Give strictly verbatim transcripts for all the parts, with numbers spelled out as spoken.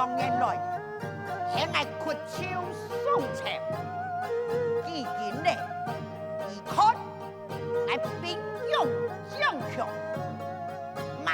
當年來，係𠊎屈就宋朝，如今呢，你看，𠊎兵勇將強，馬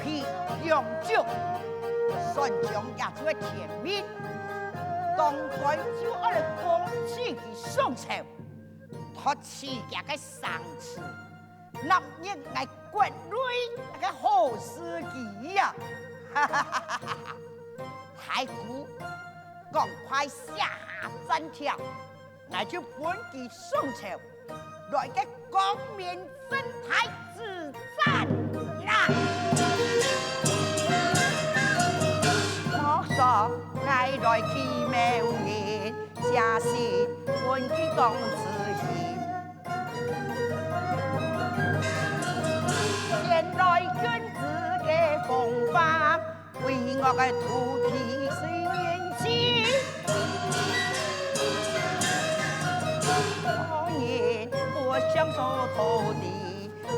匹良足，算將也就係天命，當該就愛來恭喜佢宋朝， 托起厥个生子，納入𠊎國內个好時機啊！大姑，趕快寫下戰帖，𠊎就分佢宋朝來个光明正大之戰啦！莫說𠊎來去謀人， 寫信分佢當自行。先來君子个風範，為我个土地是人心。好人不享受土地，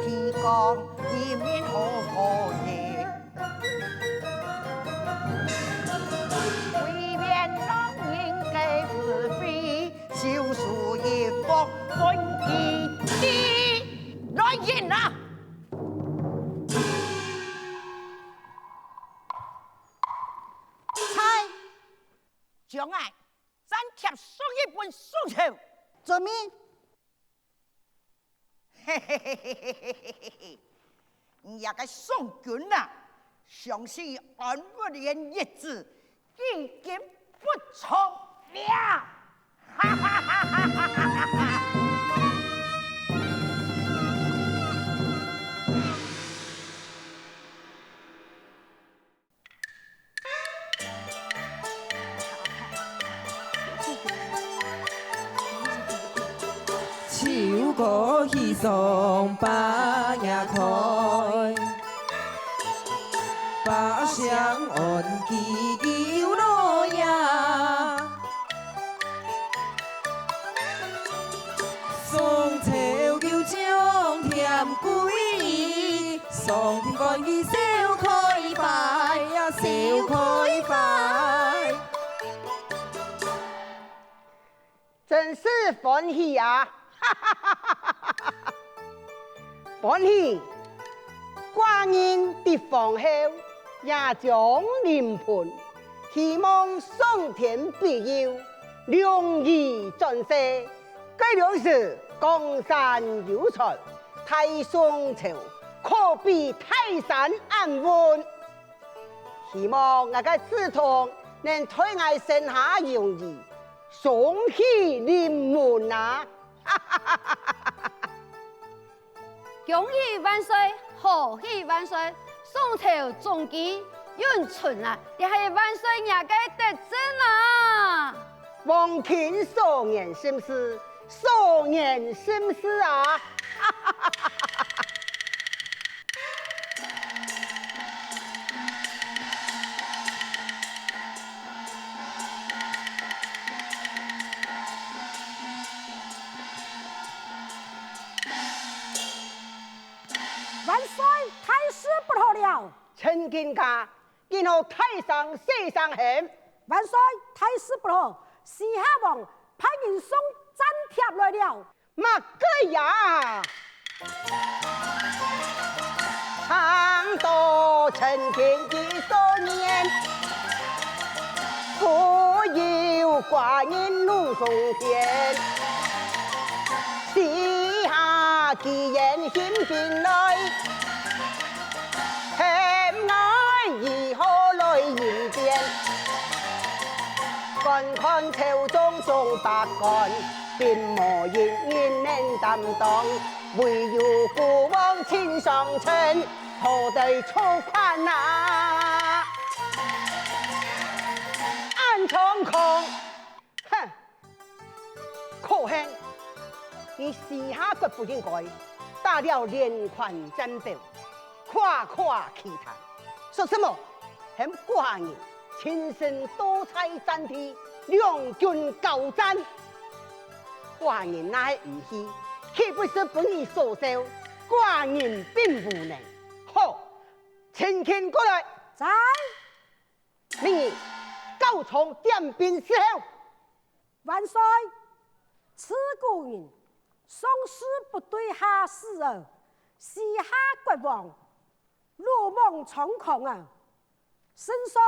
提供人民好福利。 為免老人个智慧，修書一封分佢知。來人啊！在！將𠊎戰帖送一本宋朝。遵命。 嘿嘿嘿嘿嘿嘿嘿，你這个宋軍啊，想係安福連一子，已經不錯了！哈哈哈哈哈哈哈！ 秋高氣爽把野開，百姓安居又樂呀。 宋朝又將添歸，上天官佢笑開懷呀，笑開懷。真是歡喜啊！歡喜！寡人得皇后，也將臨盆，希望上天庇佑，龍兒轉世， 該量時江山有傳，大宋朝可比泰山安穩。希望𠊎个子通能代𠊎生下榮兒，雙喜臨門啊！ 恭喜萬歲，賀喜萬歲！宋朝中舉永存啊，這係萬歲爺个德政啊！皇欽所言甚是，所言甚是啊！ 萬歲，大事不好了！陳金家，今後大聲細聲喊！萬歲，大事不好！西夏王派人送戰帖來了！麼个呀？ 常道陳天的少年，故有寡人路中間。西夏既然興兵來，喊𠊎如何來應變？觀看朝中眾百官， 並無一人能擔當，唯有孤王秦上臣，好得操煩啊！恁猖狂！哼！可恨！你西夏國不應該，打了連環戰表，誇誇其談，說什麼 喊寡人親身到在戰地，兩軍交戰。寡人若係毋去，豈不是分你所笑？寡人並無能。好，陳乾過來。在。明日，校場點兵伺候。萬歲！自古人上士不對下士啊，西夏國王魯莽猖狂啊，聖上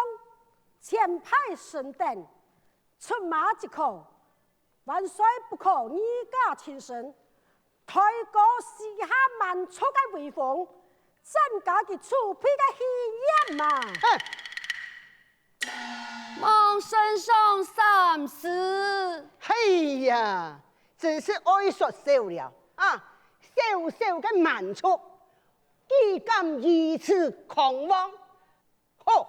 千拜神等，出馬即可，萬歲不可二假親身，抬高西夏蠻族个威風，增加佢自卑个氣焰嘛！哼！望聖上三思。哎呀，真是愛說笑了啊！小小个蠻族，竟敢如此狂妄！ 好，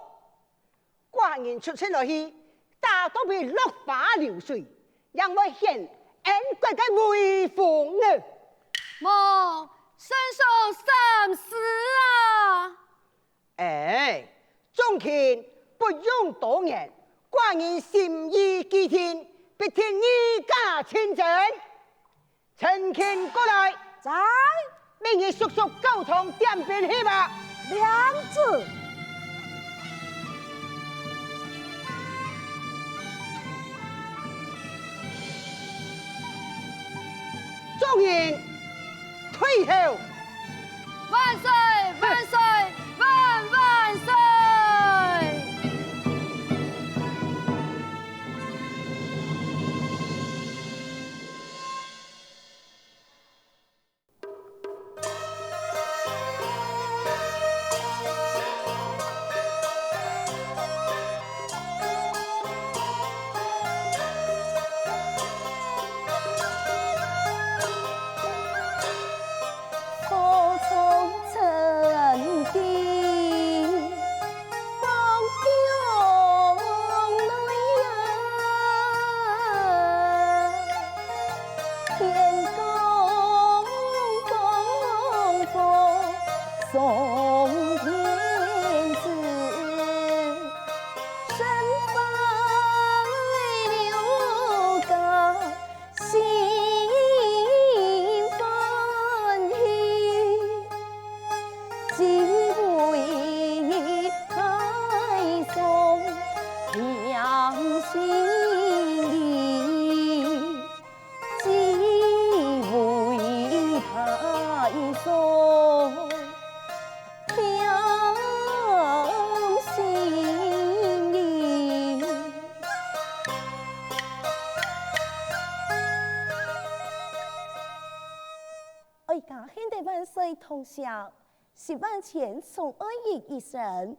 寡人出陣來去，打到佢落花流水，正會顯恩國个威風呢。望聖上三思啊！哎，眾卿不用多言，寡人心意既定，必定二假親征。 陳卿過來。在。明日速速校場點兵去吧。領旨。众人退后。万岁！万岁！万万岁！ 哀家獻得萬歲同惜，十萬錢送哀一一生。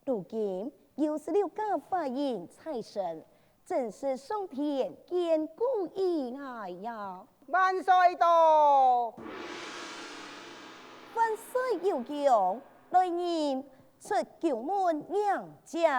如今有十六家華人在身，真是上天眷顧於哀呀！萬歲到！萬歲有功，來人， 出九門迎接。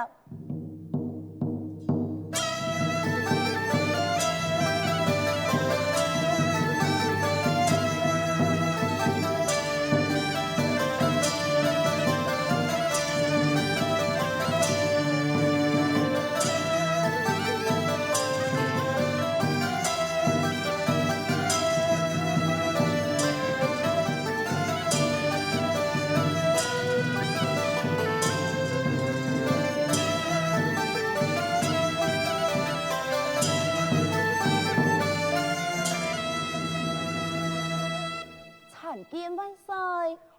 参見萬歲。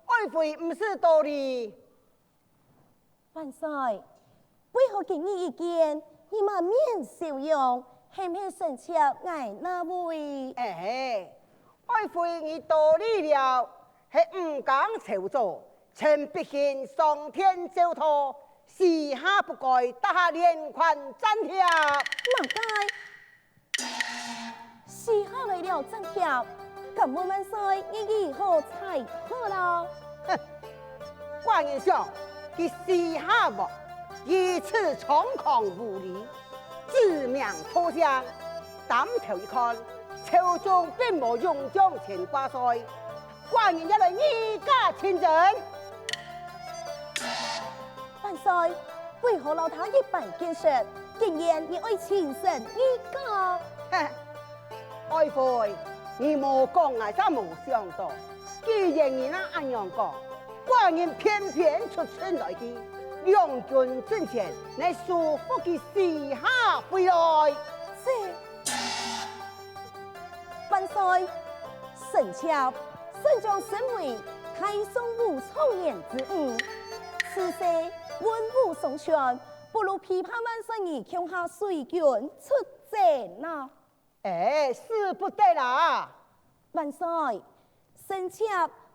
愛妃毋使多禮。 萬歲，為何今日一見，你滿面笑容，係毋係承接𠊎那位？哎，愛妃你多禮了，係吾家朝早，臣必慶上殿詔道，西夏不該打下連環戰帖。麼个？ 西夏來了戰帖，敢問萬歲，你如何裁決啊？哼，寡人想，佢西夏王如此猖狂無禮，指名道姓，擔頭一看，朝中並無勇將前掛帥，寡人也來二假親征。 萬歲，為何摎他一般見識，竟然你愛親身議價？嘿，愛妃，你無講𠊎正無想到，既然你那恁樣講，寡人偏偏出陣來去，兩軍陣前，來收復佢西夏回來。是。萬歲！臣妾身長身為大宋武狀元之女，自細文武雙全，不如琵琶萬歲你共下隨軍出征啊！ 哎，使不得啊！萬歲，臣妾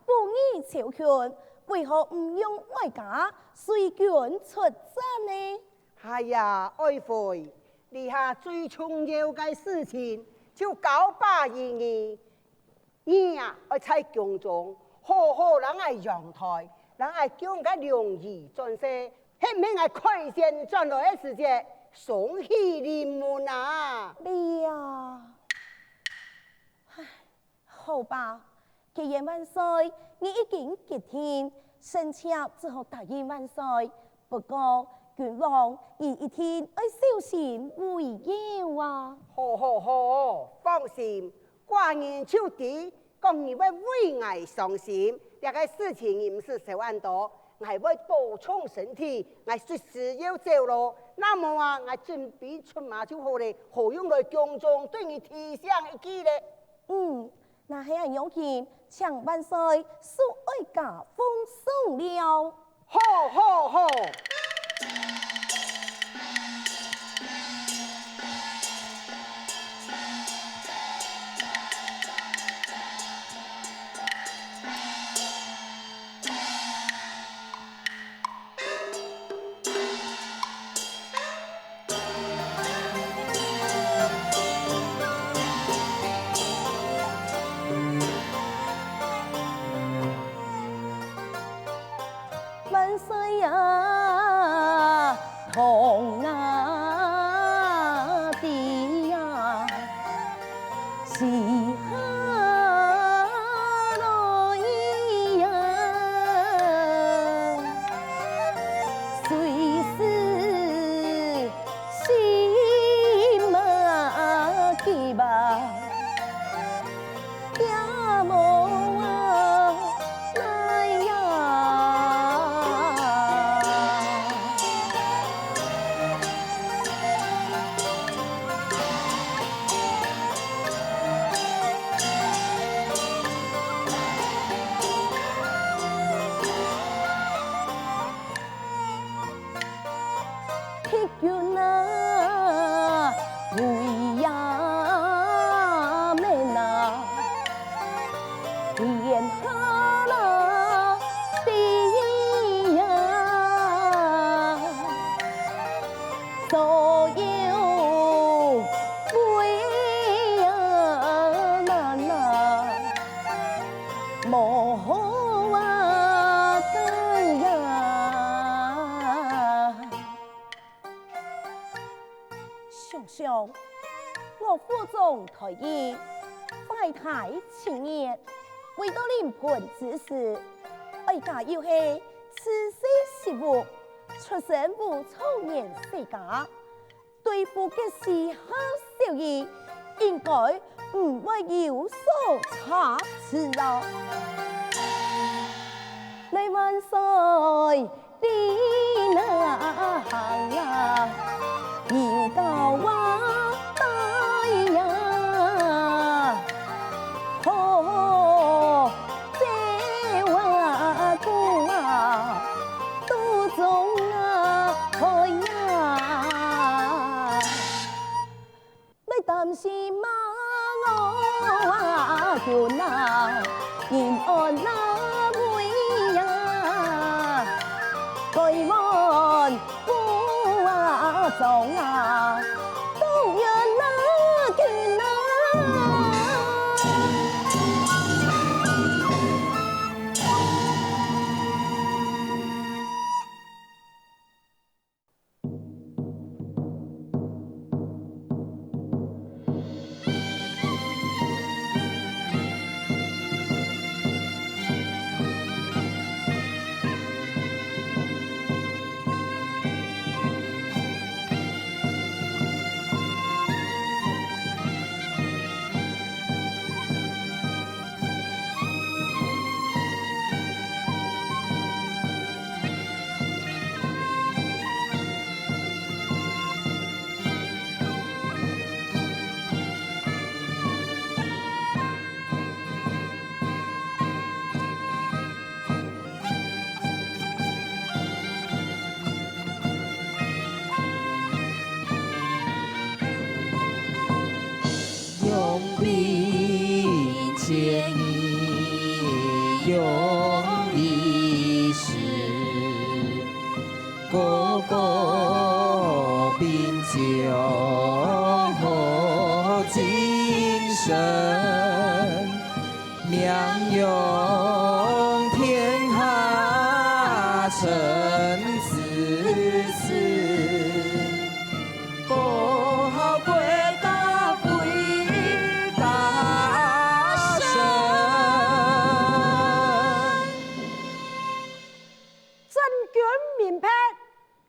不義朝廷，為何毋容哀家隨軍出戰呢？哎呀，愛妃，這下最重要个事情就交把於你。你啊，愛在宮中好好摎𠊎養胎，摎𠊎降个龍椅轉世， 係毋係𠊎開線轉來个時節，雙喜臨門啊？你啊，唉，好吧，既然萬歲你已經決定，臣妾只好答應萬歲。不過，君王你一定愛小心為要啊！好好好，放心，寡人就知 講你會為𠊎傷心，這个事情你毋使愁恁多，𠊎會保重身體，𠊎隨時要走囉。那麼啊，𠊎準備出馬就好咧，好用來宮中對你提醒一句咧。嗯，若係恁樣，請萬歲恕哀家風霜了。 好好好！萬歲呀，童啊，弟呀，西夏來呀，雖是 心啊急啊，也無啊奈呀。敵軍啊，圍呀面啊，天下啦，地呀，左右圍呀難啊。 無好啊，該呀！想想，我府中待遇，懷胎七月，未到臨盆之時，哀家又係自細習武，出身武狀元世家， 對付該西夏少爺，應該毋會有所差池啊。來，萬歲，你哪行啊？有教我帶呀，好，好，好，這碗粿啊， 都總啊開呀。來擔心嘛，我啊君啊，人安哪位呀？該碗粿啊裝啊，當然哪君啊。声，名扬天下陈子思。国号归家归家声。真君明白，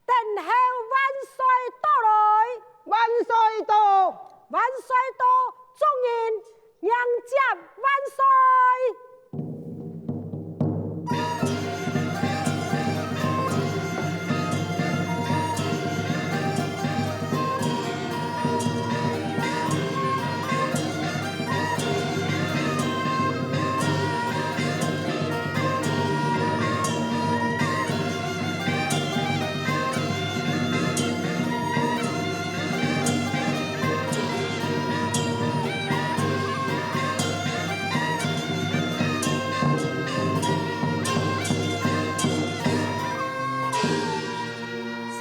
等候万岁到來。万岁到！万岁到！众人迎接万岁！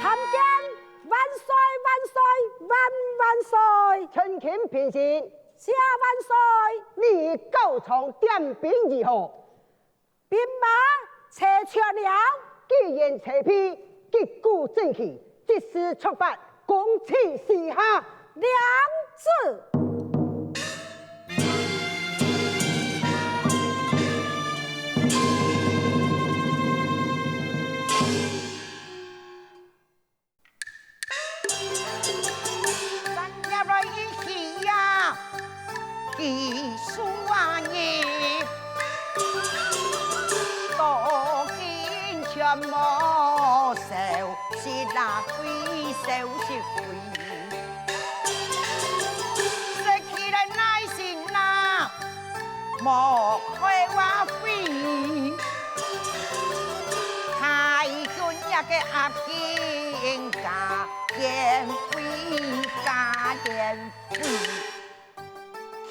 参见万岁，万岁，万万岁！陈卿平身。谢万岁！你告状点兵如何？ 兵马齐全了。既然齐备，击鼓振气，即時出发，攻取西夏。领旨。 三爷来一起呀，一束啊你，到今全无消息啦，归消息归。说起来耐心呐， 莫开话费，太君爷个阿金家连飞加连飞。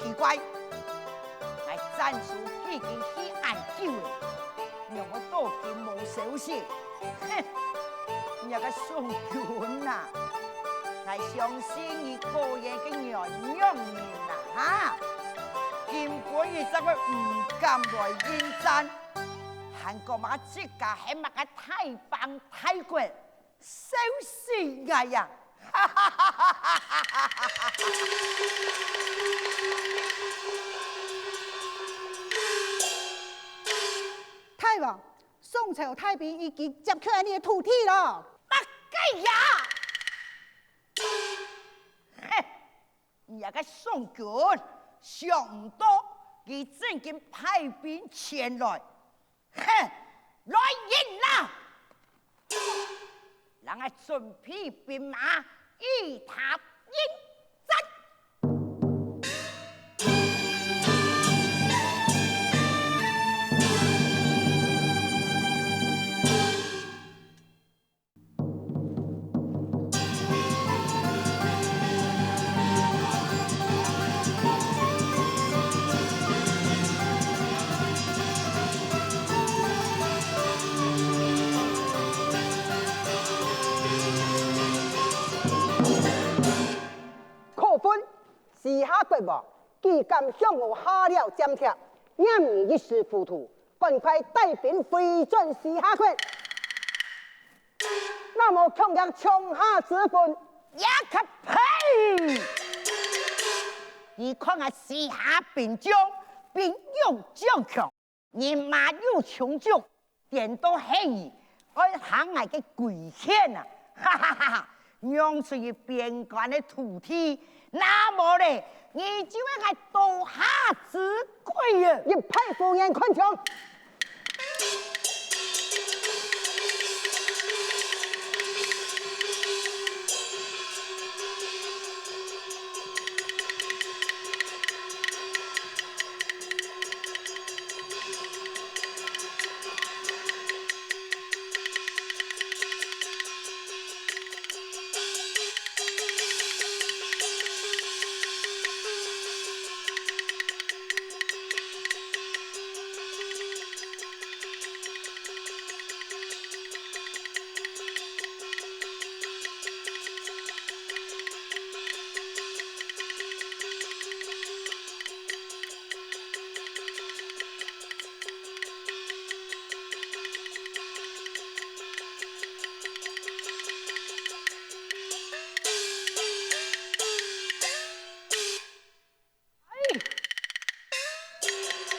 奇怪，𠊎暂时已经去恁久了，仰会到今无消息？ 哼，你个宋君啊，𠊎相信你果然个软弱人啊，哈！今晡日正會毋敢來應戰，還講麼个自家係麼个大邦大國，笑死𠊎呀！哈哈哈哈哈哈！大王， 宋朝大兵已經佔據了你个土地了。麼个呀？嘿，你个宋軍，想毋到佢正經派兵前來。嘿，來人啦！ 人愛準備兵馬，與他應戰。 可恨，西夏國王竟敢向我下了戰帖，念你一時糊塗，趕快帶兵回轉西夏國。 那麼強弱，強下之分。也可呸！你看啊，西夏兵將，兵勇將強，人馬又充足，顛倒係你，愛行𠊎个規勸啊！哈哈哈哈！讓出去邊關个土地， 那麼咧，你就係𠊎刀下之鬼啊！一派胡言，看槍！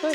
對，